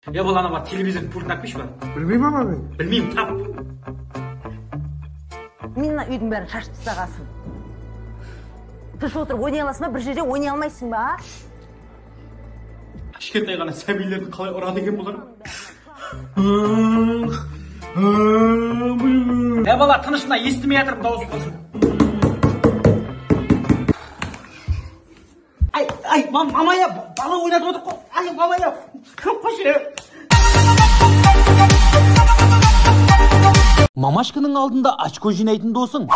Е, бұл ана бар телевизордың пультін алып келші бар. Білмеймін мама мен. Білмеймін, тап. Мен мына үйдің бәрін шашып тастағасын. Тыныш отырып ойнай аласың ба? Бір жерде ойнай алмайсың ба? Кішкентай ғана сәбилерді қалай ұрады екен бұлар? Е, бала, тынышына естімей жатырмын, дауыс қосып. Ай, ай, мама я, бала ойнатып отыр қой. Ай, мама я, қойшы. Мамашканың алдында очко жинайтын досың.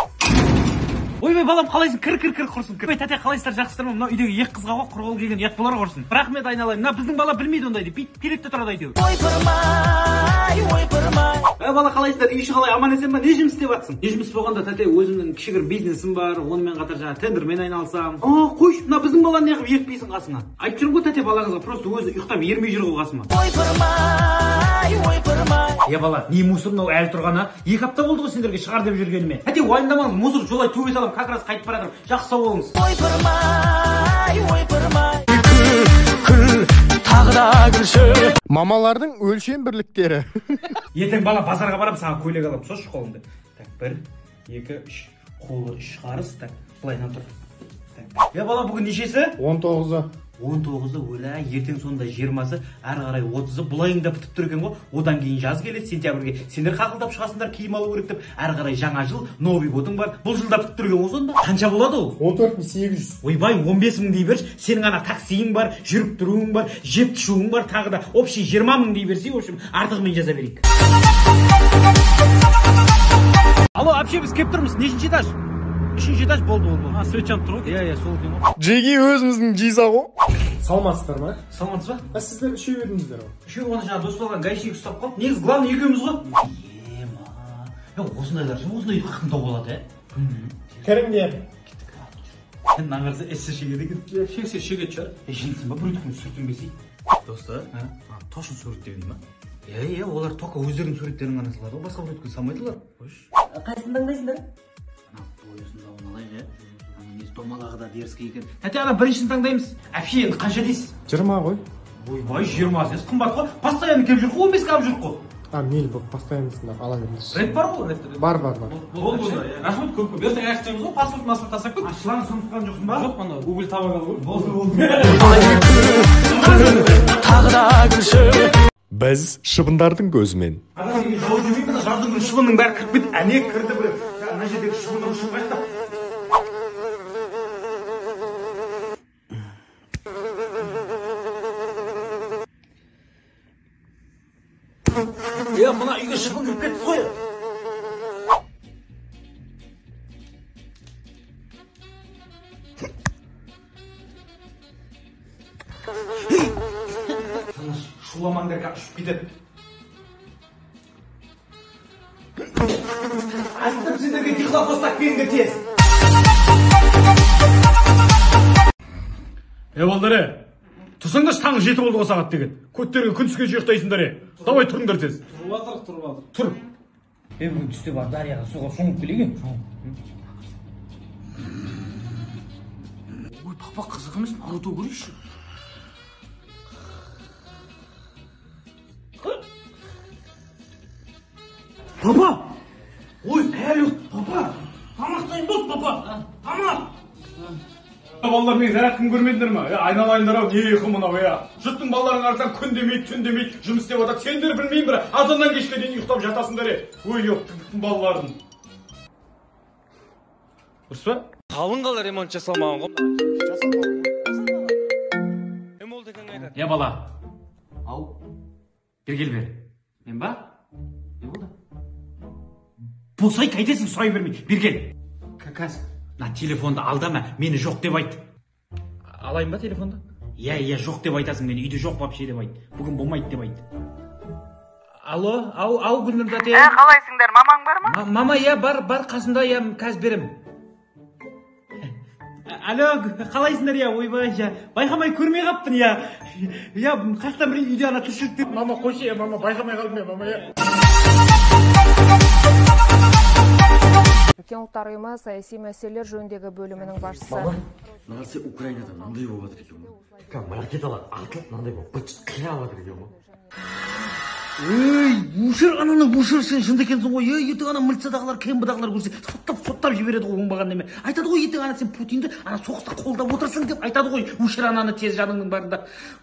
Ойбай, балам, қалайсың? Кір, кір, кір, құрсын. Кір. Ой, тәте, қалайсыздар, жақсысыздар ма? Мынау үйдегі екі қызға ғой, құр қол келген ұят болар құрсын. Рахмет, айналайын. Мына біздің бала білмейді ондайды. Бүйтіп келеді де тұрады әйтеуір. Ойпырмай, ойпырмай. Ей, бала, қалайсыздар? Үй іші қалай? Аман есен ба? Не жұмыс істеп жатсың? Не жұмыс болғанда, тәте, өзімнің кішігірім бизнесім бар, онымен қатар жаңа тендермен айналысам. О, қойшы, мына біздің баланы неғып ертпейсің қасыңа? Айтып жүрмін ғой, тәте, балаңызға, просто өзі ұйықтап ермей жүр ғой қасыма. Ойпырмай, ойпырмай. Е, бала, не мусор мынау әлі тұрғаны? 2 апта болды ғой сендерге шығар деп жүргеніме. Тәте, уайымдамаңыз, мусор жолай төге саламын, как раз қайтып бара жатырмын. Жақсы, сау болыңыз. Ойпырмай, ойпырмай. Күл, тағы да күлші. Мамалардың өлшем бірліктері. Ертең бала базарға барамын, саған көйлек аламын. Созшы қолыңды. Так, 1, 2, 3. Қолы 3 қарыс. Так, былайынан тұр. Так. Е, бала, бүгін нешесі? 19-ы. 19-ы, өлә, ертең сонда 20-сы, әрі қарай 30-ы, бұл айың да бітіп тұр екен ғой. Одан кейін жаз келеді, сентябрьге. Сендер қақылдап шығасыңдар, киім алу керек деп. Әрі қарай жаңа жыл, Новый годың бар. Бұл жылда бітіп тұр екен ғой сонда. Қанша болады ол? 14 800. Ойбай, 15 мың дей берші. Сенің ана таксиің бар, жүріп тұруың бар, жеп ішуің бар, тағы да общий 20 мың дей берсе, в общем, артығымен жаза берейік. Алло, әпше, біз келіп тұрмыз. Нешінші этаж? 3-ші этаж болды, болды, болды. А, свет жанып тұр ғой. Иә, иә, сол екен ғой. Джеги өзіміздің Жиза ғой. Саламатсыздар ма? Саламатсыз ба? А сіздер үшеу едіңіздер ғой. Үшеу, оны жаңа дос болған гаишник ұстап қалды. Негізі главный екеуміз ғой. Ема. Е, осындайлар ше, осындай үй қақтың тауып алады, ә? Кіріңдер. Мынаны қараса, эссе шегеді екен. Шексе шегетін шығар. Е, жындысың ба, біреудікін сүртінбесей? Доста, точно суреттеген ма? Е, е, олар только өздерінің суреттерін ғана салады ғой, басқа біреудікін салмайды олар. Қойшы. Қайсысын таңдайсыңдар? Ана бойысындауын алайық, е. Ана несі домалағы да дерзкий екен. Тәте, ана біріншісін таңдаймыз. Әпше, енді қанша дейсіз? 20 ғой. Ойбай, 20 емес, қымбат қой. Постоянно келіп жүрік қой, 15-ке алып жүрік қой. А, мейлі, болып постояннысын ала беріңіз. Рет бар ғой, рет. Бар, бар, бар. Болды, болды. Рахмет көп көп. Ертең аяқ ғой, паспорт маспорт тастап кет. А, шланг ұмытқан жоқсың ба? Жоқ, ана уголь табак алу керек. Болды, болды. Тағы да күлші. Біз шыбындардың көзімен. Ана сенге жауап жемеймін, мына жаздың күні шыбынның бәрі кіріп кетті. Әне кірді бір. Ана жердегі шыбынның ұшып қайтты. Е, мына үйге шыбын кіріп кетті ғой. Тыныш, шуламаңдар, қазір ұшып кетеді. Айттым сендерге, дихлофос келіңдер тез. Е, балдар, е, тұрсаңдаршы, таңғы 7 болды ғой сағат деген. Көттерге күн түскенше ұйықтайсыңдар, е. Давай тұрыңдар тез. Тұрып жатырық, тұрып жатырық. Тұр. Е, бүгін түсте бар, дарияға суға шомылып келейік. Ой, папа, қызық емес, Наруто көрейікші. Папа! Ой, әлі, папа! Тамақ дайын болды, папа! Тамақ! Балалар, мен зарядканы көрмедіңдер ма? Е, айналайындар ау, не ұйқы мынау, е. Жұрттың балаларын қарасаң, күн демейді, түн демейді, жұмыс істеп жатады. Сендер білмеймін, бір азаннан кешке дейін ұйықтап жатасыңдар, е. Ой, жоқ, балаларын. Дұрыс па? Қалың қала ремонт жасалмаған ғой. Е, болды екен қайда? Е, бала. Ау. Бері кел бері. Мен ба? Не болды? Болсай қайтесің, сұрай бермей. Бері кел. Қазір. Мына телефонды алдама, мені жоқ деп айт. Алайын ба телефонды? Иә, иә, жоқ деп айтасың мені, үйде жоқ вообще деп айт. Бүгін болмайды деп айт. Алло, ау, ау, Гүлнұр тәте. Ә, қалайсыңдар, мамаң бар ма? Мама, иә, бар, бар, қасымда, иә, қазір беремін. Алло, қалайсыңдар, иә, ойбай, иә, байқамай көрмей қаппын, иә. Иә, қаяқтан білейін, үйде ана тіршілікте. Мама, қойшы, иә, мама, байқамай қалдым, иә, мама, иә. Біріккен Ұлттар Ұйымы саяси мәселелер жөніндегі бөлімінің басшысы. Бала, мынасы Украинада мынандай болып жатыр екен ғой. Кәдімгі ракеталар атылып мынандай болып быт қирап жатыр екен ғой. Ей, өшір ананы, өшір, сен жынды екенсің ғой. Ей, ертең ана милициядағылар, КНБ-дағылар көрсе, соттап жібереді ғой оңбаған неме. Айтады ғой ертең ана сен Путинді ана соғыста қолдап отырсың деп айтады ғой. Өшір ананы тез жаныңның барында.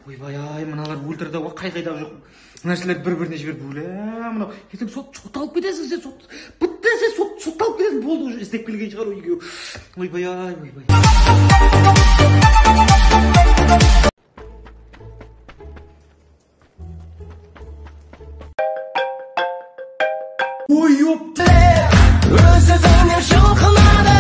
Ойбай ай, мыналар өлтірді ғой, қай қайдағы жоқ. Нәрселер бір-біріне жіберіп, өлә, мынау ертең сотталып кетесің сен, сот. Бітті сен, сотталып кетесің, болды уже, іздеп келген шығар үйге. Ойбай ай, ойбай. Ой, ёпта! Өз-өзіңнен жұлқынады.